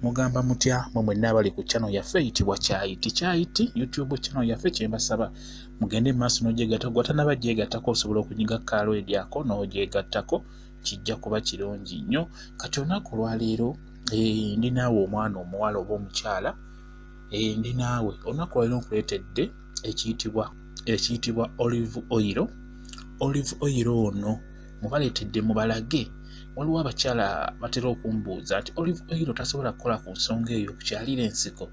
Mugamba mutya mwe mwenna abali ku channel yaffe eyitibwa Kyayiti Kyayiti YouTube channel yaffe? Kyembasaba mugende mu maaso n'ogyegatta. Gwe atanaba gyegattako, osobola okunyiga kaalo ako n'ogyegattako, kijja kuba kirungi nnyo. Kati olunaku olwaleero ndi naawe omwana omuwala oba omukyala, ndi naawe olunaku olwaleero nkuleetedde ekiyitibwa olive oil. Olive oil ono mubaleetedde mubalage. Waliwo abakyala batera okumbuuza nti olive oil tasobola kukola ku nsonga eyo okukyalira ensiko.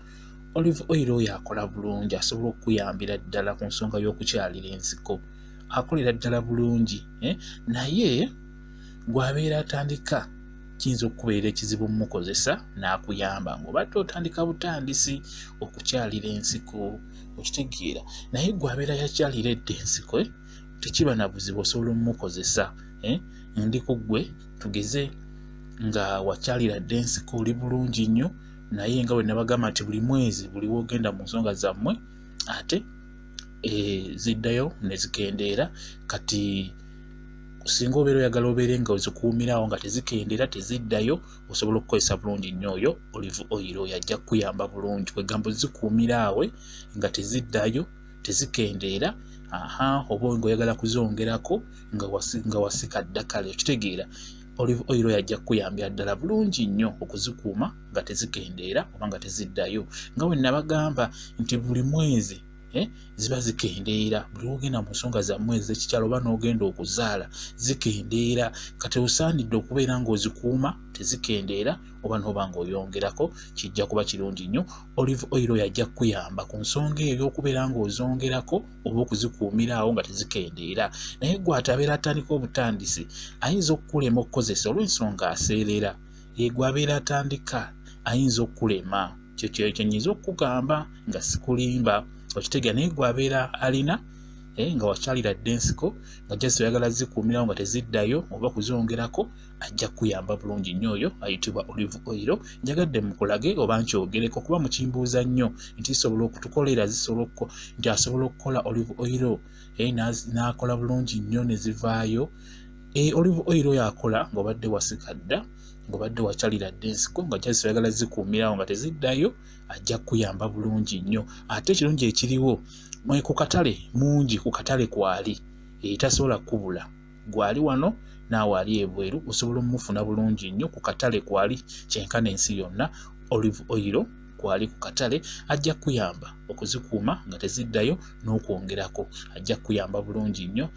Olive oil oyo akola bulungi, asobola okukuyambira ddala ku nsonga y'okukyalira ensiko, akolera ddala bulungi, eh? Naye gwabeera atandika kiyinza okukubeera ekizibu mumukozesa n'akuyamba ng'obadde otandika butandisi okukyalira ensiko, okitegeera? Naye gwabeera yakyalira edda ensiko, eh? Tekiba na buzibu, osobola omumukozesa, eh? Ndi ku ggwe, tugeze nga wakyalira dda ensiko, oli bulungi nnyo, naye nga bwe nabagamba nti buli mwezi, buli wogenda mu nsonga zammwe, ate ziddayo ne zikendeera. Kati singa obeera oyagala obeere nga ozikuumirawo nga tezikendeera, teziddayo, osobola okukozesa bulungi nnyo oyo olive oil. Oyo ajja kukuyamba bulungi, kwegamba ozikuumiraawe nga teziddayo, tezikendeera. Aha, oba nga oyagala kuzongerako nga wasika dda kale, okitegeera? Olive oil oyo ajja kukuyambira ddala bulungi nnyo okuzikuuma nga tezikendeera oba nga teziddayo. Nga bwe nabagamba nti buli mwezi ziba zikendeera, buli wogenda mu nsonga zammwe ez'ekikyalo oba n'ogenda okuzaala zikendeera. Kati osaanidde okubeera ng'ozikuuma tezikendeera oba n'oba ng'oyongerako, kijja kuba kirungi nnyo. Olive oil oyo ajja kukuyamba ku nsonga eyo y'okubeera ng'ozongerako oba okuzikuumira awo nga tezikendeera. Naye gwe ate abeera atandika obutandisi, ayinza okukulema okukozesa olw'ensonga aseerera. Gwe abeera atandika ayinza okukulema, kyekyo kyenyinza okukugamba nga sikulimba, okitegeera? Naye gwe abeera alina nga wakyalira dda ensiko, nga just oyagala zikuumirawo nga teziddayo oba kuzongerako, ajja kukuyamba bulungi nnyo oyo ayitibwa olive oil. Njagadde mukulage oba nkyogereko kuba mukimbuuza nnyo nti zisobola okutukolera, zisobola nti asobola okukola olive oil, n'akola bulungi nnyo ne zivaayo. Olive oil oyo akola ng'obadde wasika dda, ng'obadde wakyalira dda ensiko, nga just oyagala zikuumirawo nga teziddayo, ajja kukuyamba bulungi nnyo. Ate ekirungi ekiriwo ku katale mungi, ku katale kwali, tasobola kukubula. Gwali wano naawe ali ebweru, osobola omufuna bulungi nnyo ku katale kwali, kyenkana ensi yonna olive oil kwali ku katale. Ajja kukuyamba okuzikuuma nga teziddayo n'okwongerako, ajja kukuyamba bulungi nnyo.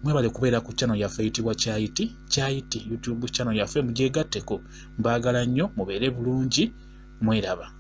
Mwebale kubeera ku channel yaffe eyitibwa Kyayiti Kyayiti YouTube channel yaffe, mugyegatteko. Mbaagala nnyo, mubeere bulungi, mweraba.